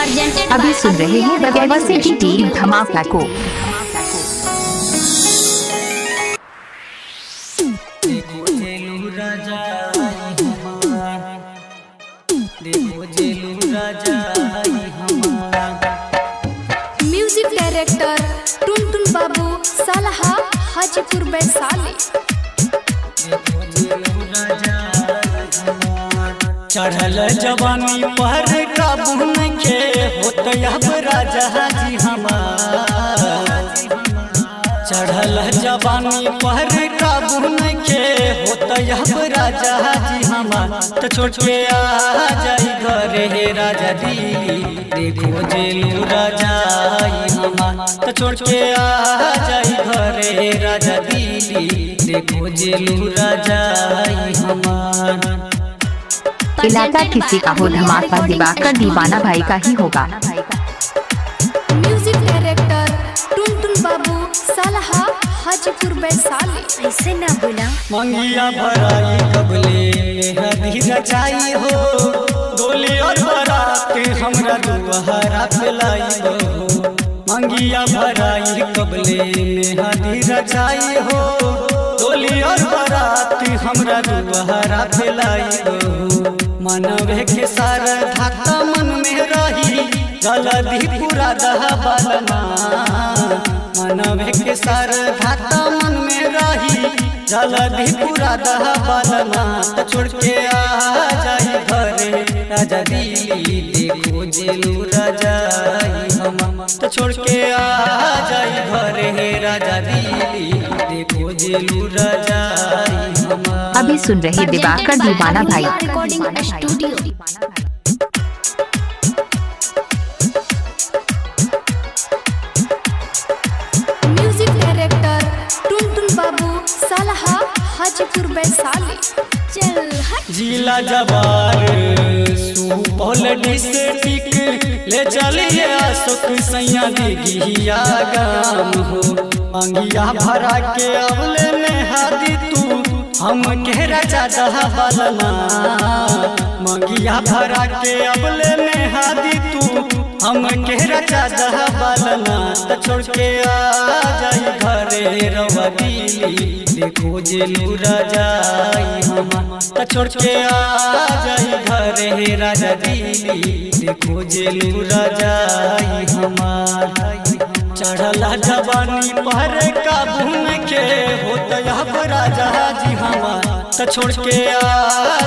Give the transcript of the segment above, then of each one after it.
अभी सुन रहे हैं बगैर सिटी टीम धमाका को। म्यूजिक डायरेक्टर टुनटुन बाबू सालहा हाजीपुर वैशाली। चढ़ल जवानी पर काबू नइखे होत अब राजा जी हमार। चढ़ल जवानी पर काबू नइखे होत अब राजा जी हमार। तो छोड़ के आ जाई घरे हे राजा दिली देखो जेलू राजा हमार। तो छोड़ के आ जाई घरे हे राजा दिली देखो जेलू राजा हमार। इलाका किसी का हो धमाका दिवाकर दीवाना भाई का ही होगा। म्यूजिक डायरेक्टर टुनटुन बाबू सालहा हाजीपुर वैशाली। ऐसे ना बोला। मंगिया भराई कबले मेहंदी रचाई हो डोली और बारात हमरा दुआरा पे लाई हो। मंगिया भराई कबले मेहंदी रचाई हो डोली और बारात हमरा दुआरा पे लाई हो। मनवे के सारा धाता मन में रही जल्दी पूरा दहा बालमा। मनवे के सारा धाता मन में रही जल्दी पूरा दहा बालमा। तो छोड़ के आ जाई घरे राजा दिली देखो जेलू राजा हम। तो छोड़ के आ जाई घरे राजा दिली देखो जेलू राजा हम। अभी सुन रहे दिवाकर दीवाना भाई। Recording studio. Music director Tuntun Babu Salaha Hajipur Vaishali. चल हट। जिला जवार सुपौल डिस्ट्रिक्ट ले चलिए अशोक सैया दिघिया गाम हो। मंगिया भरा के अवले में हादी तू हम के राजा दहा बालमा। मंगिया भरा के अबले में हादी तू हम के राजा दहा बालमा। तो छोड़ के आ जाई घरे रवा दिली देखो जेलू राजा हम। तो छोड़ के आ जाई घरे राजा दिली देखो जेलू राजा हमार। चढ़ला जवानी पर काबू नइखे होत अब राजा जी हमार। तो छोड़ के आ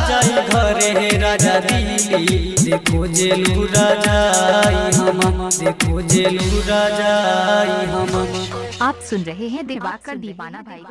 जाई घरे राजा दिली देखो जेलू राजा हम। देखो जेलू राजा हम। आप सुन रहे हैं दिवाकर दीवाना भाई।